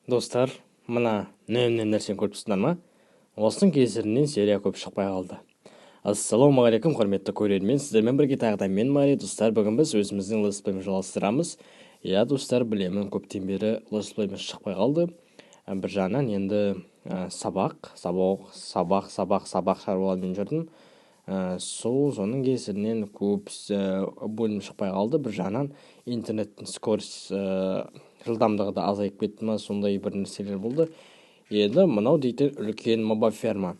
Достар, мына нөмнен нәрсені көріп тұрсыңдар ма? Осының кесірінен серия көп шықпай қалды. Ассалаумағалейкум, құрметті көрермен, сіздермен бірге тағы да мен, Мари. Достар, бүгін біз өзіміздің летсплейімізді жалғастырамыз. Иә, достар, білемін, көптен бері летсплейіміз шықпай қалды. Бір жағынан енді сабақ шаруалармен жүрдім. Соның кесірінен көп бөлім шықпай қалды. Бір жағынан интернеттің скорость жылдамдығы да азайып кетті ма, сондай бір нәрселер болды. Енді мынау дейтін үлкен мобаферма.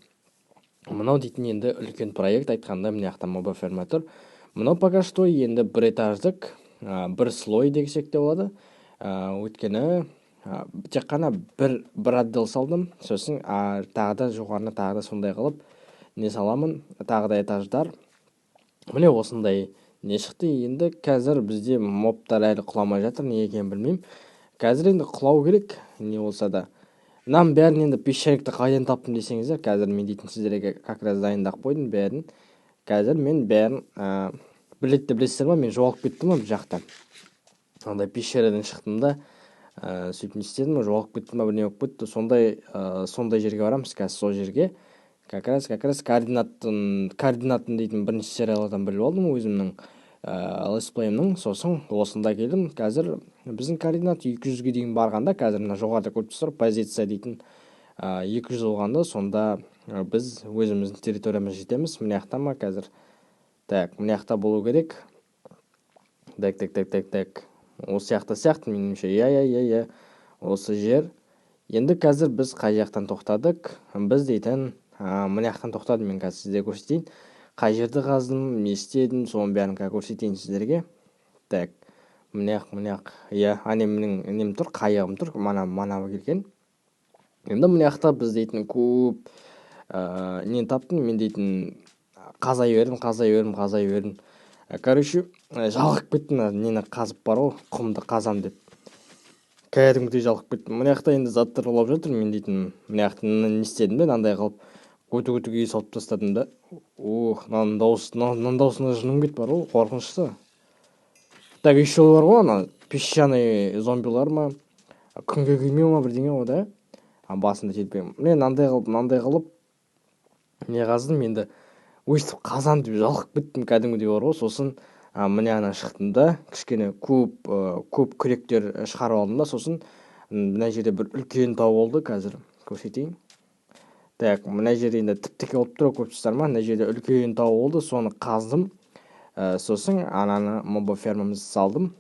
Мынау дейтін енді үлкен проект, айтқанда мына жақта мобаферма тұр. Мынау пока что енді бір этаждық, бір слой десек те болады. Өйткені тек қана бір отдел салдым. Сосын тағы да жоғарына тағы да сондай қылып не саламын, тағы да этаждар. Міне осындай не шықты. Енді қазір бізде мобтар әлі құламай жатыр, не екенін білмеймін. Қазір енді құлау керек, не болса да. Мынаның бәрін енді пещерикті қайдан таптым десеңіздер, қазір мен дейтін сіздерге как раз дайындап қойдым бәрін. Қазір мен бәрін білетті білесіздер ма, мен жоғалып кеттім ғой бұл жақта. Андай пещерадан шықтым да, сөйтіп не істедім, жоғалып кеттім ба, бірдеңе болып кетті. Сондай жерге барамыз қазір, сол жерге. Как раз координатын дейтін бірінші сериялардан біліп алдым өзімнің летсплейімнің. Сосын осында келдім. Қазір біздің координат 200-ге дейін барғанда, қазір мына жоғарыда көріп тұрсыздар, позиция дейтін, 200 болғанда, сонда біз өзіміздің территориямызға жетеміз. Мына жақта ма қазір? Так, мына жақта болу керек. Так, так, так, так, так. Осы жақта сияқты меніңше. Иә, иә, иә, иә. Осы жер. Енді қазір біз қай жақтан тоқтадық? Біз дейтін мына жақтан тоқтадым, мен қазір сіздерге көрсетейін. Қай жерді қаздым, не істедім, соның бәрін қазір көрсетейін сіздерге. Так, мына жақ, мына жақ. Иә, әне менің нем тұр, қайығым тұр, мана келген. Енді мына жақта біз дейтін көп нені таптым, мен дейтін қазай бердім, қазай бердім, қазай бердім. Короче, жалығып кеттім, ана нені қазып бар ғой, құмды қазам деп. Кәдімгідей жалығып кеттім. Мына жақта енді заттар ұлап жатыр, мен дейтін мына жақта не істедім де, мынандай қылып өте-өте күй салып тастадым да. Ох, мынаның дауысы, мынаның дауысына жыным кетіп бар ғой, қорқынышты. Так, еще бар ғой, ана песчаный зомбилар ма, күнге күймеу ма, бірдеңе ғой да. Басында жетпей. Мен мынандай қылып, мынандай қылып не қаздым енді, өстіп қазам деп жалығып кеттім кәдімгідей бар ғой. Сосын міне ана шықтым да, кішкене көп күректер шығарып алдым да. Сосын мына жерде бір үлкен тау болды, қазір көрсетейін. Так, мына жерде енді тіп-тіке болып тұр, көріп тұрсыздар ма? Мына жерде үлкен тау болды, соны қаздым. Сосын ананы мобофермамызды салдым.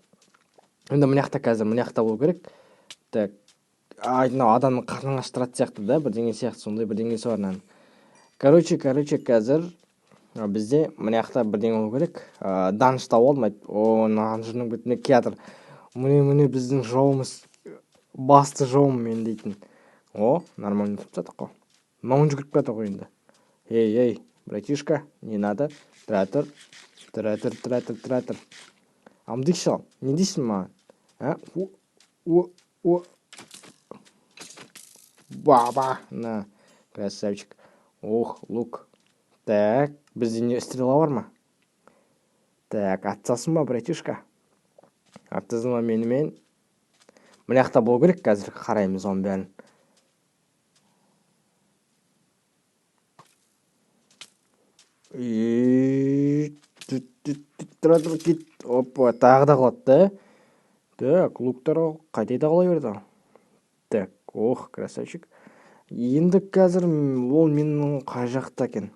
Енді мына жақта қазір, мына жақта болу керек. Так, ай, мынау адамның қарнын аштыратын сияқты да, бірдеңе сияқты, сондай бірдеңесі бар мынаның. Қазір бізде мына жақта бірдеңе болу керек. Даныш тауып алдым, айт, о, мынаның жынын бетіне келатыр. Міне, міне біздің жауымыз, басты жауым мен дейтін. О, нормально тұрып тастадық қой. Мынауын жүгіріп келатыр ғой енді. Ей, ей, братишка, не надо. Тұра тұр, тұра тұр, тұра тұр, тұра тұр. Амдикші ал, не дейсің маған? А? О, о, о. Баба, на, красавчик. Ох, лук. Так, бізде не стрела бар ма? Так, атсасын ба, братишка? Атсасын ба менімен? Мына жақта болу керек, қазір қараймыз оның бәрін. Тұра тұр, кет. Опа, тағы да құлады да. Так, луктар қайда да құлай берді. Так, ох, красавчик. Енді қазір ол менің қай жақта екен?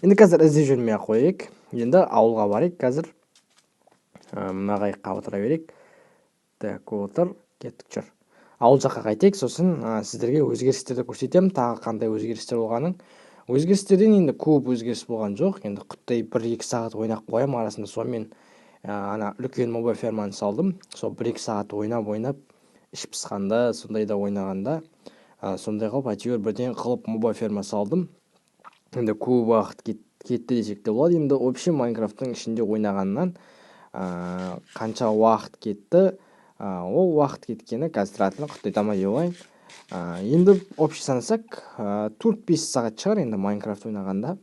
Енді қазір іздеп жүрмей ақ қояйық. Енді ауылға барайық қазір. Мына қайыққа отыра берейік. Так, отыр, кеттік, жүр. Ауыл жаққа қайтайық, сосын сіздерге өзгерістерді көрсетемін, тағы қандай өзгерістер болғанын. Өзгерістерден енді көп өзгеріс болған жоқ. Енді құттай бір-екі сағат ойнап қоямын арасында. Сонымен, ана үлкен мобаферманы салдым. Сол бір-екі сағат ойнап-ойнап, іш пысқанда, сондай да ойнағанда, сондай қылып, әйтеуір бірден қылып мобаферма салдым. Енді көп уақыт кетті десек те болады. Енді вообще Майнкрафттың ішінде ойнағаннан, қанша уақыт кетті, ол уақыт кеткені қазір тұратыны құттай тамай деп алайын. Енді общий санасақ, төрт-бес сағат шығар енді Майнкрафт ойнағанда.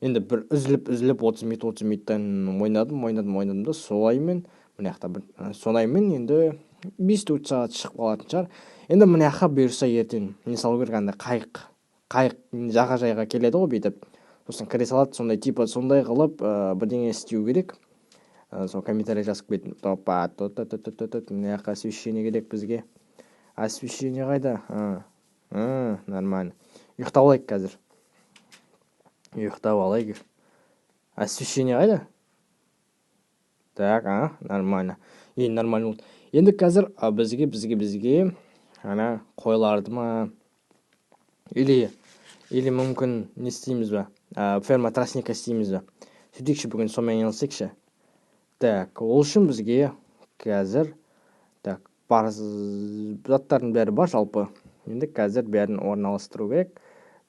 Енді бір үзіліп-үзіліп отыз минут, отыз минуттан ойнадым, ойнадым, ойнадым да, солаймен, мына жақта бір, сонаймен енді 5-4 сағат шығып қалатын шығар. Енді мына жаққа бұйырса, ертең не салу керек? Андай қайық жағажайға келеді ғой бүйтіп, сосын кіре салады. Сондай, типа, сондай қылып бірдеңе істеу керек. Сол комментарий жазып кеттім. Опа, мына жаққа освещение керек бізге. Освещение қайда? Нормально. Ұйықтап алайық қазір, ұйықтап алайық. Освещение қайда? Так, а, нормально, енді нормально болды. Енді қазір бізге ана қойларды ма или мүмкін не істейміз ба, ферма тростника істейміз ба? Сөйтейікші, бүгін сонымен айналысайықшы. Так, ол үшін бізге қазір, так, бар заттардың бәрі бар жалпы. Енді қазір бәрін орналастыру керек.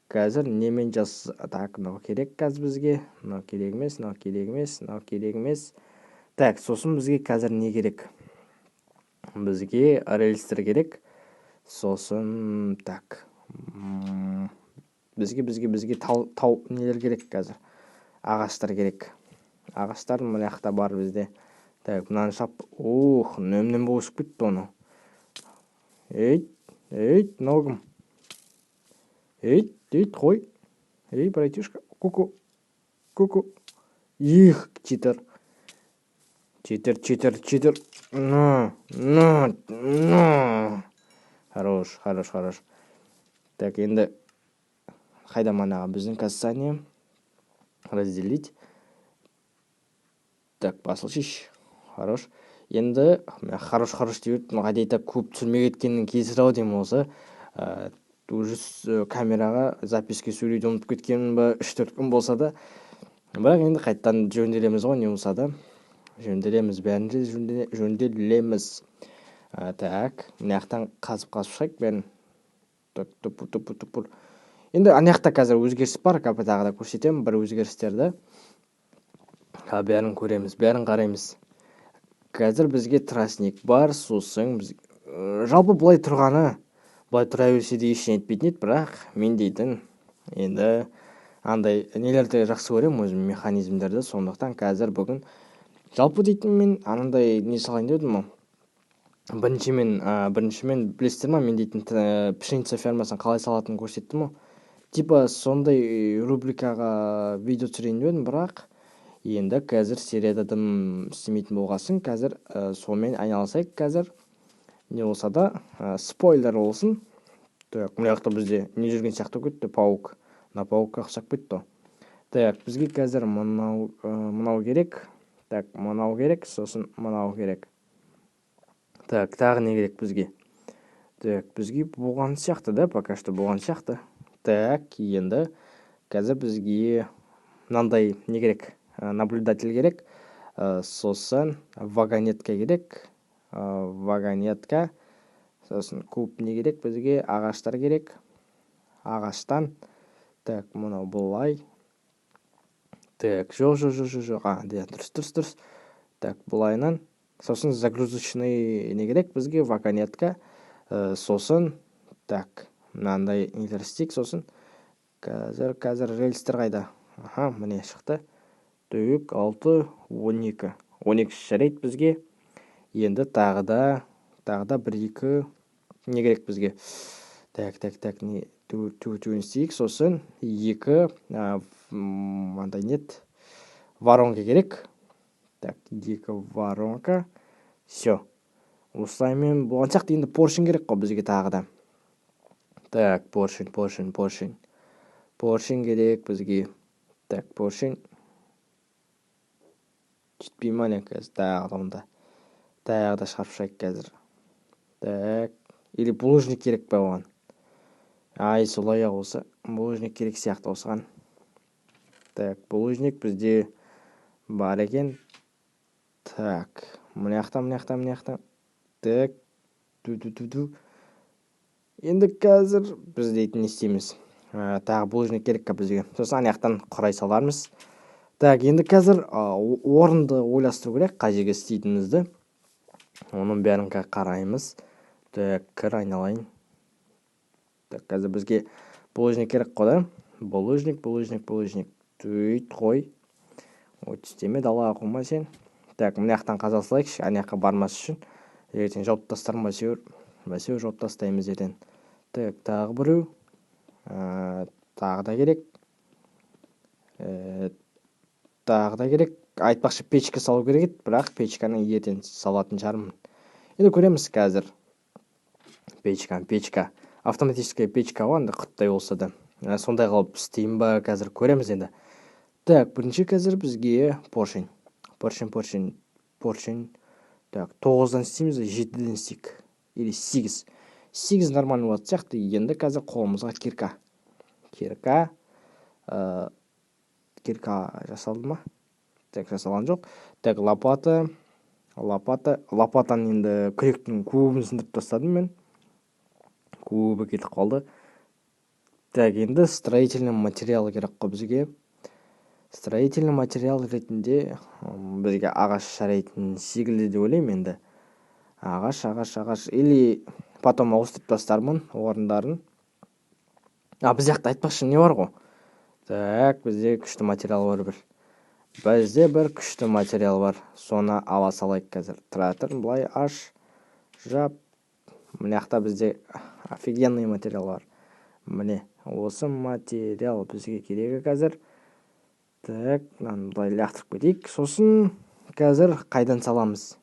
Қазір немен жас? Так, мынау керек қазір бізге, мынау керек емес, мынау керек емес, мынау керек емес. Так, сосын бізге қазір не керек? Бізге рельстер керек. Сосын, так, бізге тау, тау нелер керек қазір? Ағаштар керек. Ағаштар мына жақта бар бізде. Так, мынаны шап. Ух, нөм нөм болып өсіп кетті оны. Ей, ей, мынау кім? Ей, ей, қой, ей, братишка, ку-ку, ку-ку. Их, читер, читер, читер, читер. На, на, на. Хорош, хорош, хорош. Так, енді қайда манағы біздің касание? Разделить. Так, басылшы. Хорош. Енді хорош, хорош деп қайта көп түсірмей кеткеннің кесірі ау деймін осы. Уже камераға запиське сөйлеуді ұмытып кеткенмін ба, 3-4 күн болса да. Бірақ енді қайтадан жөнделеміз ғой, не болса да жөнделеміз, бәрін де жөнделеміз. Так, мына жақтан қазып, қазып шығайық бәрін. Так, туп туп туп. Енді ана жақта қазір өзгеріс бар, тағы да көрсетемін бір өзгерістерді. Бәрін көреміз, бәрін қараймыз. Қазір бізге тростник бар. Сосын біз жалпы былай тұрғаны, былай тұра берсе де ештеңе етпейтін еді, бірақ мен дейтін енді андай нелерді жақсы көремін өзім, механизмдерді. Сондықтан қазір бүгін жалпы дейтін мен анандай не салайын деп едім ғой. Бірінші мен, білесіздер ма, мен дейтін пшеница фермасын қалай салатынын көрсеттім ғой. Типа сондай рубрикаға видео түсірейін деп едім, бірақ енді қазір серияда дым істемейтін болғасын, қазір сонымен айналысайық. Қазір не болса да спойлер болсын. Так, мына жақта бізде не жүрген сияқты болып кетті? Паук. Мына паукқа ұқсап кетті ғой. Так, бізге қазір мынау керек. Так, мынау керек, сосын мынау керек. Так, тағы не керек бізге? Так, бізге болған сияқты да, пока что болған сияқты. Так, енді қазір бізге мынандай не керек? Наблюдатель керек. Сосын вагонетка керек, вагонетка. Сосын көп не керек бізге? Ағаштар керек. Ағаштан, так, мынау былай. Так, жоқ, жоқ, жоқ, жоқ, жоқ. А, иә, дұрыс, дұрыс, дұрыс. Так, былайынан. Сосын загрузочный не керек бізге? Вагонетка. Сосын, так, мынандай нелер істейік. Сосын қазір рельстер қайда? Аха, міне, шықты. Так, 6, 12, 12. Жарайды, бізге енді тағы да бір екі не керек бізге? Так, так, так, не төртеуін істейік. Сосын екі мынандай нет, воронка керек. Так, екі воронка. Все, осылаймен болған сияқты. Енді поршень керек қой бізге тағы да. Так, поршень, поршень, поршень, поршень керек бізге. Так, поршень жетпей ма, не қазір? Тағы да онда тағы да шығарып шығайық қазір. Так, или булыжник керек па оған? Ай, солай ақ осы булыжник керек сияқты осыған. Так, булыжник бізде бар екен. Так, мына жақта, мына жақта, мына жақта. Так, ту ту ту ту. Енді қазір біз дейтін не істейміз? Тағы булыжник керек бізге. Сосын ана жақтан құрай салармыз. Так, енді қазір орынды ойластыру керек, қай жерге істейтінімізді. Оның бәрін қараймыз. Так, кір, айналайын. Так, қазір бізге булыжник керек қой да. Булыжник, булыжник, булыжник. Түйт, қой. Ой, тістеме, далаға қойма сен. Так, мына жақтан қаза салайықшы, ана жаққа бармас үшін. Ертең жауып тастармын бәсеуір. Бәсеуір жауып тастаймыз ертең. Так, тағы біреу. Тағы да керек. Тағы да керек. Айтпақшы, печка салу керек еді, бірақ печканы ертең салатын шығармын. Енді көреміз қазір. Печка, печка. Автоматическая печка ғой, енді құттай болса да. Сондай қылып істеймін ба, қазір көреміз енді. Так, бірінші қазір бізге поршень. Поршень, поршень, поршень. Так, 9-дан істейміз, 7-ден істейік. Или 8. 8 нормально болатын сияқты. Енді қазір қолымызға кирка. Кирка. Кирка жасалды ма? Так, жасалған жоқ. Так, лопата. Лопата. Лопатаны енді күректің көбін сындырып тастадым мен. Көбі кетіп қалды. Так, енді строительный материал керек қой бізге. Строительный материал ретінде бізге ағаш жарайтын секілді деп ойлаймын енді. Ағаш, ағаш, ағаш. Или потом ауыстырып тастармын орындарын. А, біз жақта айтпақшы не бар ғой? Так, бізде күшті материал бар бір. Бізде бір күшті материал бар. Соны ала салайық қазір. Тұра тұр, былай аш, жап. Мына жақта бізде офигенный материал бар. Міне, осы материал бізге керегі қазір. Так, мынаны былай лақтырып кетейік. Сосын қазір қайдан саламыз?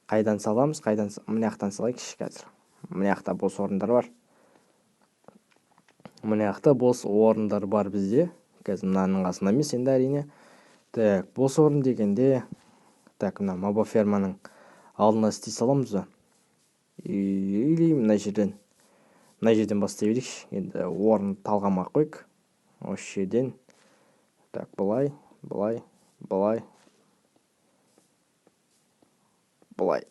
Қайдан саламыз? Қайдан мына жақтан салайықшы қазір. Мына жақта бос орындар бар. Мына жақта бос орындар бар бізде. Қазір мынаның қасында емес енді әрине. Так, бос орын дегенде, так, мына мобоферманың алдына істей саламыз ба? Или мына жерден. Мына жерден бастай берейікші. Енді орын талғамай ақ қояйық. Осы жерден. Так, былай, былай, былай. Былай.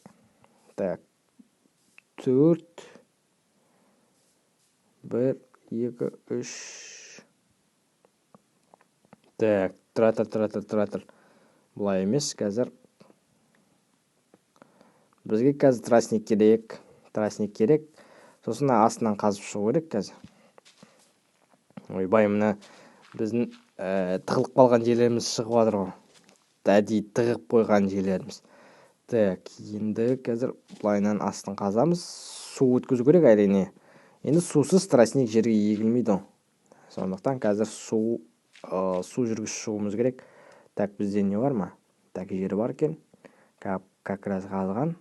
Так. 4. 1, 2, 3. Так, тұра тұр, тұра тұр, тұра тұр. Былай емес, қазір. Бізге қазір тростник керек. Тростник керек. Сосын астынан қазып шығу керек қазір. Ойбай, мына біздің тығылып қалған жерлеріміз шығып жатыр ғой. Әдейі тығып қойған жерлеріміз. Так, енді қазір былайынан астын қазамыз. Су өткізу керек әрине. Енді сусыз тростник жерге егілмейді ғой. Сондықтан қазір су жүргізіп шығуымыз керек. Так, бізде не бар ма? Так, жер бар екен. Как раз қазған.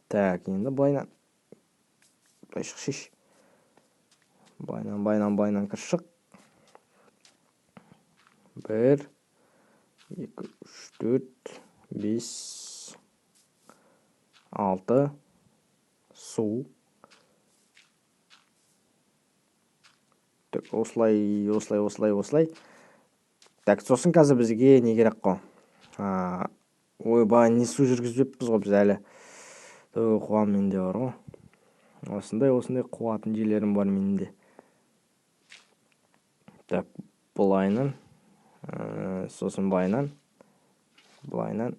Так, енді былайынан былай шықшы. Былайынан, былайынан, былайынан кір шық. 1, 2, 3, 4, 5, 6, су. Так, осылай, осылай, осылай, осылай. Так, сосын қазір бізге не керек қой? Ойбай, не су жүргізбеппіз ғой біз әлі. Тө, қуам менде бар ғой. Осындай, осындай қуатын жерлерім бар менде. Так, былайынан, сосын былайынан, былайынан.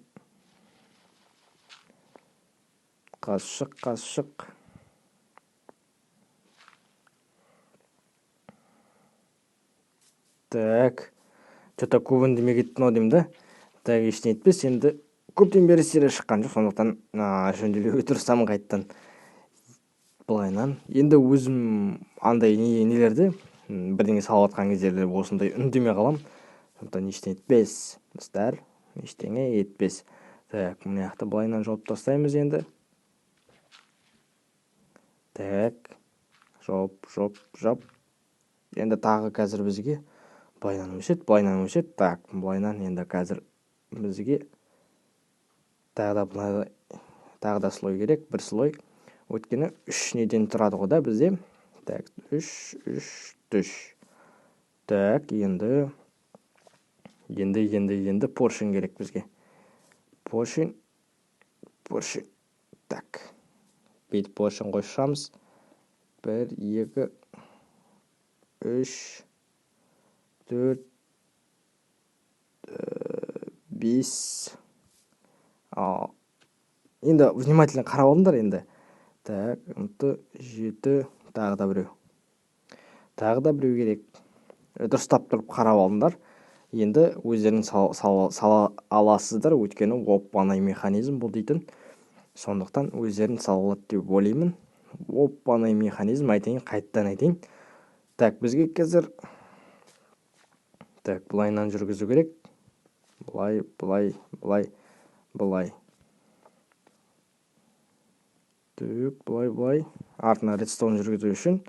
Қасшық, қасшық. Так, чё-то көп үндемей кетті мынау деймін да. Так, ештеңе етпес, енді көптен бері серия шыққан жоқ, сондықтан, жөнделуге тырысамын қайтадан. Былайынан. Енді өзім андай нелерді, бірдеңе салып жатқан кездерде осындай үндемей қаламын. Сондықтан ештеңе етпес, достар, ештеңе етпес. Так, мына жақты былайынан жауып тастаймыз енді. Так, жауып, жауып, жауып. Енді тағы қазір бізге былайынан өседі, былайынан өседі. Так, былайынан енді қазір бізге тағы да былай, тағы да слой керек, бір слой. Өйткені 3 неден тұрады ғой да бізде. Так, 3, 3, 3. Так, енді, енді, енді, енді поршень керек бізге. Поршень, поршень. Так, бүйтіп поршень қойып шығамыз. 1, 2, 3, 4, 5. Енді внимательно қарап алыңдар енді. Так, 6, 7, тағы да біреу. Тағы да біреу керек. Дұрыстап тұрып қарап алыңдар. Енді өздерің сала аласыздар, өйткені оп-оңай механизм бұл дейтін. Сондықтан өздерін сала алады деп ойлаймын. Оп-оңай механизм, айтайын, қайтадан айтайын. Так, бізге қазір так, былайынан жүргізу керек. Былай, былай, былай, былай. Так, былай, былай. Артына редстоун жүргізу үшін.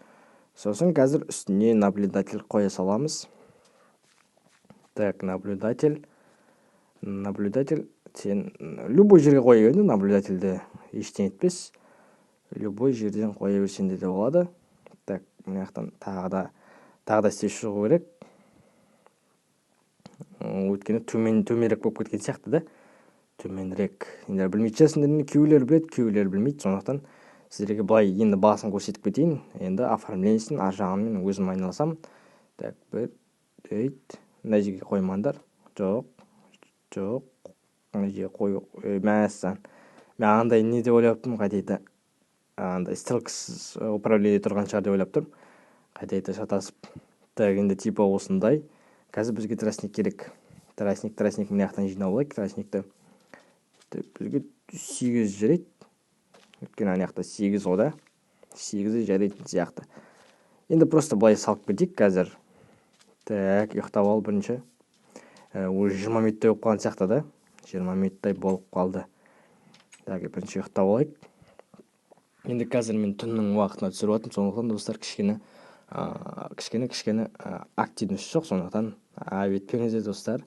Сосын қазір үстіне наблюдатель қоя саламыз. Так, наблюдатель. Наблюдатель. Сен любой жерге қоя берді, наблюдательді ештеңе етпес. Любой жерден қоя берсең де болады. Так, мына жақтан тағы да істеп шығу керек. Өйткені төменірек болып кеткен сияқты да. Төменірек. Енді білмейтін шығарсыңдар, кейбіреулер біледі, кейбіреулер білмейді. Сондықтан сіздерге былай енді басын көрсетіп кетейін. Енді оформлениесін ар жағын мен өзім айналысамын. Так, бір, төрт, мына жерге қоймаңдар. Жоқ, жоқ. Мына жерге қою, мәссаған. Мен андай не деп ойлап тұрмын, қайта айта. Андай стрелкасыз управление тұрған шығар деп ойлап тұрмын. Қайта айта шатасып. Так, енді типа осындай. Қазір бізге тростник керек. Тростник, тростник мына жақтан жинап алайық, тростникті. Так, бізге 8 жарайды. Өйткені ана жақта 8 ғой да. 8-і жарайтын сияқты. Енді просто былай салып кетейік қазір. Так, ұйықтап ал бірінші. Уже 20 минуттай болып қалған сияқты да. 20 минуттай болып қалды. Так, бірінші ұйықтап алайық. Енді қазір мен түннің уақытына түсіріп жатырмын, сондықтан достар кішкене активность жоқ, сондықтан айып етпеңіздер, достар.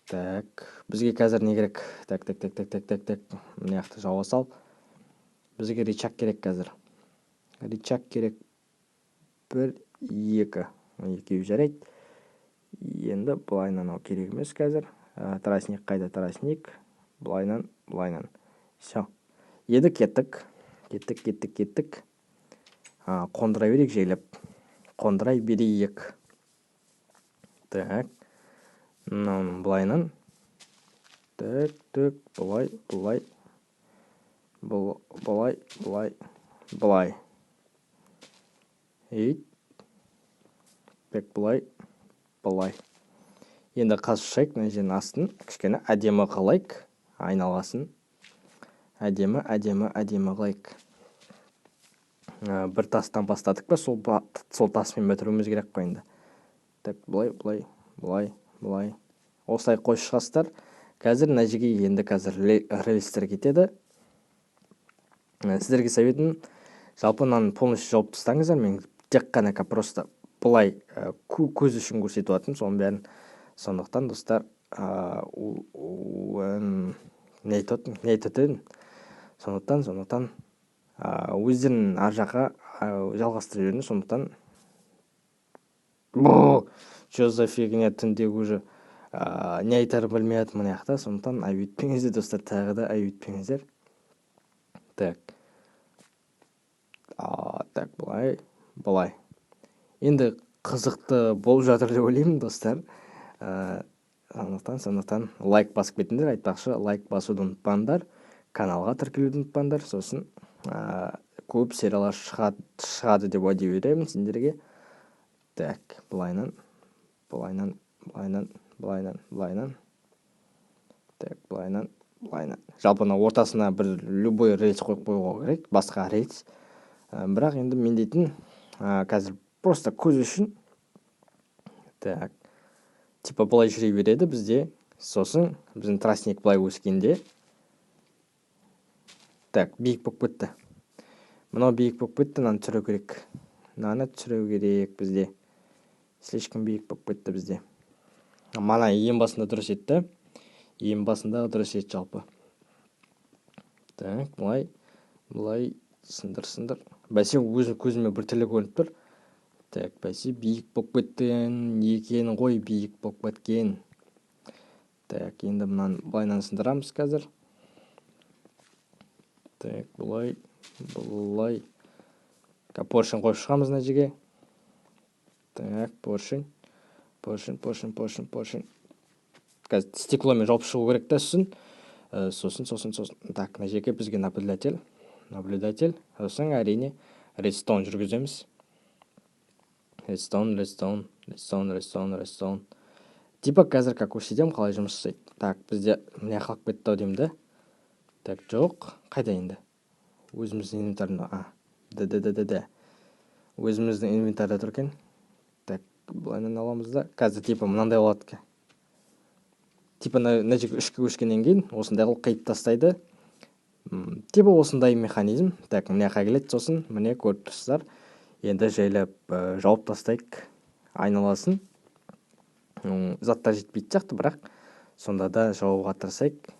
Так, бізге қазір не керек? Так, так, так, так, так, так, так. Мына жақты жауа сал. Бізге рычаг керек қазір. Рычаг керек. 1, 2. Екеуі жарайды. Енді былайынан анау керек емес қазір. Тростник қайда, тростник? Былайынан, былайынан. Всё. Енді кеттік. Кеттік, кеттік, кеттік. Қондыра берейік жайлап. Қондыра берейік. Так. Мынауның былайынан. Так, так, былай, былай. Былай, былай, былай. Ейт. Так, былай, былай. Енді қазып шығайық мына жердің астын. Кішкене әдемі қылайық. Айналасын. Әдемі, әдемі, әдемі қылайық. Бір тастан бастадық па, сол таспен бітіруіміз керек қой енді. Так, былай, былай, былай, былай. Осылай қойып шығасыздар. Қазір мына жерге енді қазір рельстер кетеді. Сіздерге советім, жалпы мынаны полностью жауып тастаңыздар. Мен тек қана просто былай көз үшін көрсетіп жатырмын соның бәрін. Сондықтан, достар, не айтып отырмын, не айтып едім. Сондықтан өздерің ар жаққа жалғастыра беріңдер. Сондықтан что за фигня, түнде уже не айтарымды білмей жатырмын мына жақта. Сондықтан айып етпеңіздер, достар, тағы да айып етпеңіздер. Так. Так, былай, былай. Енді қызықты болып жатыр деп ойлаймын, достар. Сондықтан лайк басып кетіңдер. Айтпақшы, лайк басуды ұмытпаңдар. Каналға тіркелуді ұмытпаңдар. Сосын көп сериялар шығады деп уәде беремін сендерге. Так, былайынан, былайынан, былайынан, былайынан, былайынан. Так, былайынан, былайынан. Жалпы мына ортасына бір любой рельс қойып қоюға керек, басқа рельс. Бірақ енді мен дейтін, қазір просто көз үшін. Так, типа былай жүре береді бізде. Сосын біздің тростник былай өскенде. Так, биік болып кетті. Мынау биік болып кетті, мынаны түсіру керек. Мынаны түсіру керек бізде. Слишком биік болып кетті бізде. Мана ең басында дұрыс еді. Ең басында дұрыс еді жалпы. Так, былай, былай, сындыр, сындыр. Бәсе, өзім көзіме біртүрлі көрініп тұр. Так, бәсе, биік болып кеткен екен ғой, биік болып кеткен. Так, енді мынаны былайынан сындырамыз қазір. Так, былай, былай. Поршень қойып шығамыз мына жерге. Так, поршень. Поршень, поршень, поршень, поршень. Қазір стекломен жауып шығу керек та үстін. Сосын, сосын, сосын. Так, мына жерге бізге наблюдатель. Наблюдатель. Сосын, әрине, редстоун жүргіземіз. Редстоун, редстоун, редстоун, редстоун, редстоун. Типа қазір как көрсетемін, қалай жұмыс жасайды. Так, бізде мына қалып кетті ау деймін да. Так, жоқ, қайда енді? Өзіміздің инвентарында, а, д д д д д өзіміздің инвентарьда тұр екен. Так, былайынан аламыз да, қазір типа мынандай болады екен. Типа мына жерге үшке көшкеннен кейін осындай қылып қиып тастайды. Типа осындай механизм. Так, мына жаққа келеді, сосын міне, көріп тұрсыздар. Енді жайлап жауып тастайық айналасын. Заттар жетпейтін сияқты, бірақ сонда да жабуға тырысайық.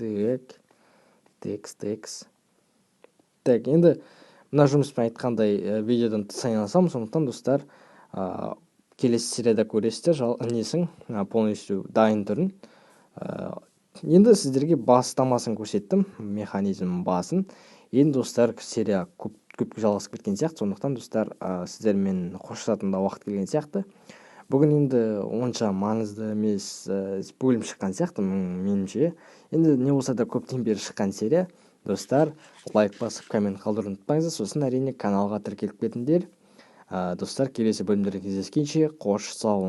Так, текс, текс. Так, енді мына жұмыспен, айтқандай, видеодан тыс айналысамын, сондықтан, достар, келесі серияда көресіздер несін, полностью дайын түрін. Енді сіздерге бастамасын көрсеттім, механизм басын. Енді, достар, серия көп көпке жалғасып кеткен сияқты, сондықтан, достар, сіздермен қоштасатын да уақыт келген сияқты. Бүгін енді онша маңызды емес бөлім шыққан сияқты меніңше. Енді не болса да, көптен бері шыққан серия. Достар, лайк басып, коммент қалдыруды ұмытпаңыздар, сосын, әрине, каналға тіркеліп кетіңдер. Достар, келесі бөлімдерде кездескенше, қош сау болыңыз.